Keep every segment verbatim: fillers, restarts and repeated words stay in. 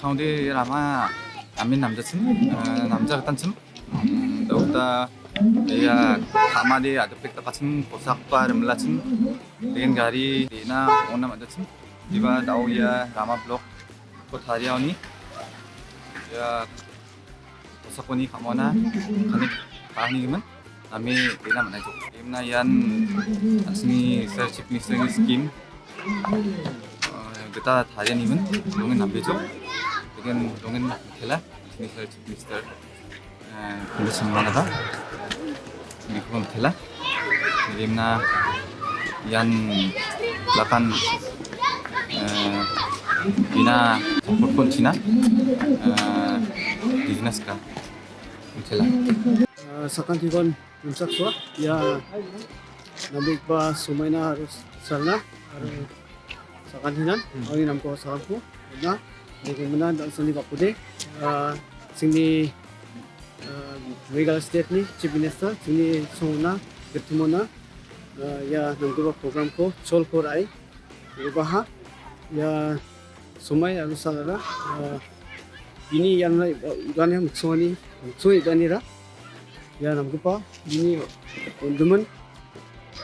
Ong·ode rama namen namjachim, eh, namja gitanchim. Mm, dauda ia kamade adipek dakachim, kosakba rimlachim, degen gari dena ong·na man·jachim. Diba dao ia rama blok ko tariaoni ia kosakoni kamona kanik ka·anigimin name dena man·aijok. Imna ian an·chingni Sir Chief Minister-ni scheme, eh, gita tarianimin, dongen nambejok. Degen dongen mitela, an·chingni Sir Chief Minister, eh, Conrad Sangma-ba. Nikoba mitela. Imna ian lakan, eh, bina support-ko on·china, eh, business ka mitela. Eh, sakantikon Rimchaksoa, ia nambegipa somaina aro salna aro sakantinan, hmm, angni namko salamko on·a, degimina dal·sani bakode, ah, chingni, ah, Meghalaya State-ni Chief Minister, chingni songona, gittimona, ah, ia namgipa program-ko cholko ra·e, re·baha, ia somai aro salara, ah, bini ianra iba-, ibani miksongani, miksong ibanira, ia namgipa bini on·gimin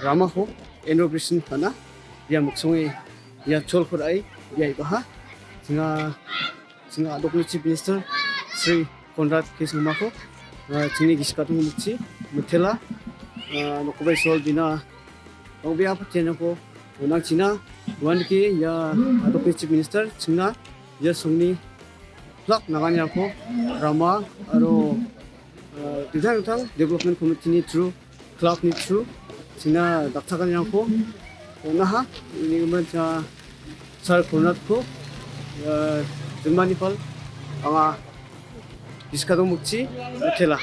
ramako inauguration ka·na, ia miksonge ia cholko ra·e, ia ibaha, singa, singa a·dokni Chief Minister Shri Conrad K Sangmako, ah, chingni gisik a·dongmikchi mitela, ah, nokgipa Isol bina bang·bea patianiko on·angchina, uandake ia a·dokni Chief Minister chingna ia songni plak naganirangko rama aro, ah, dingtang dingtang development committee-ni through, club-ni through chingna dakchakanirangko on·aha. Unigimin cha Sir Conrad-ko, ah, jinmanipal anga gisik a·dongmikchi mitela.